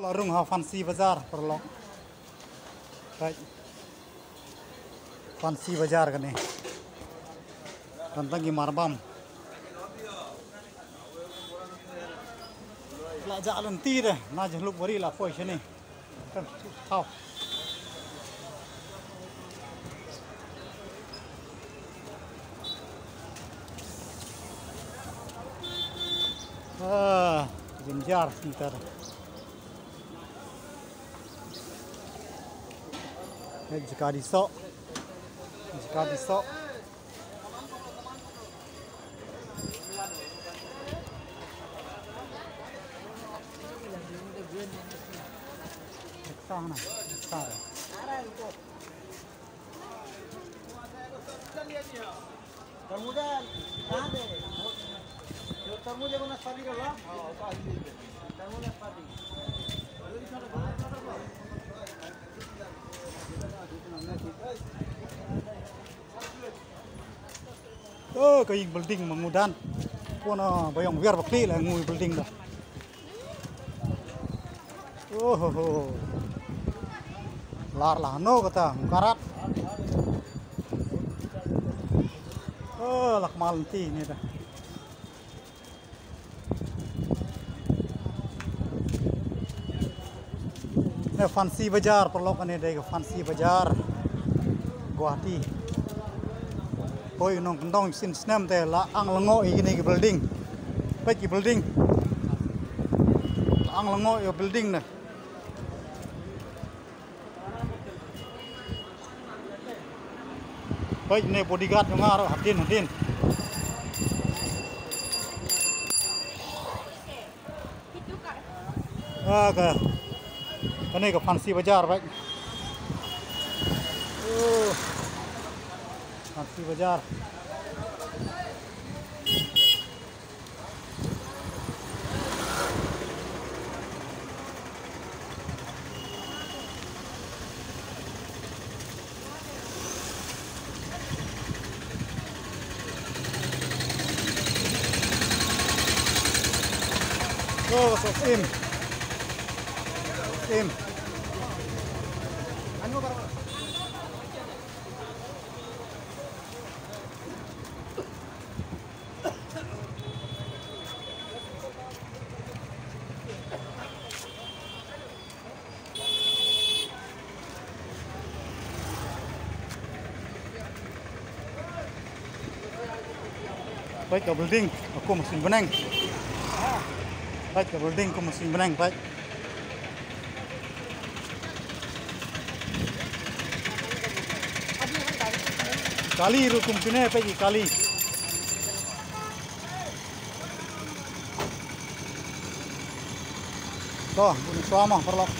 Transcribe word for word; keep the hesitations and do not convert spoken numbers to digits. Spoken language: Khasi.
La rung ha Fancy Bazaar paralok. Right. Fancy Bazaar kane. Tang tang ki marbam. La jah lynti de, na Jalukbari la poi shane. Kan, tau. Ah, jynjar kita. Eh, jaka di sok. Jaka di sok. Ekta na, ekta. तरबूज कहाँ पे? जो तरबूज है वो नाशपाती कर लो। तरबूज नाशपाती। Oh, ka ïing building ma ngu dan. Puna ba ïong wiar ba khlieh la ngu building da. Oh ho ho. Lar la no kata, karat. Oh, lak mal nanti ni dah. Ne Fancy Bazaar, paralok, ne dei ka Fancy Bazaar, Guwahati. Hoi nongkyndong shisien snem te la ang lyngngoh ïa kine ki building. Peit ki building. La ang lyngngoh ïa building ne. Peit ne bodyguard jong nga ruh hadien hadien. Ah, ka, kane ka Fancy Bazaar, peit. Oh. Fancy Bazaar. Oh, so sim. Sim. Peit ka building, kum sing bneng. Peit ka building, kum sing bneng, peit. Kali ruh kum kine, peit ki kali. To, bun shuwa mo, paralok.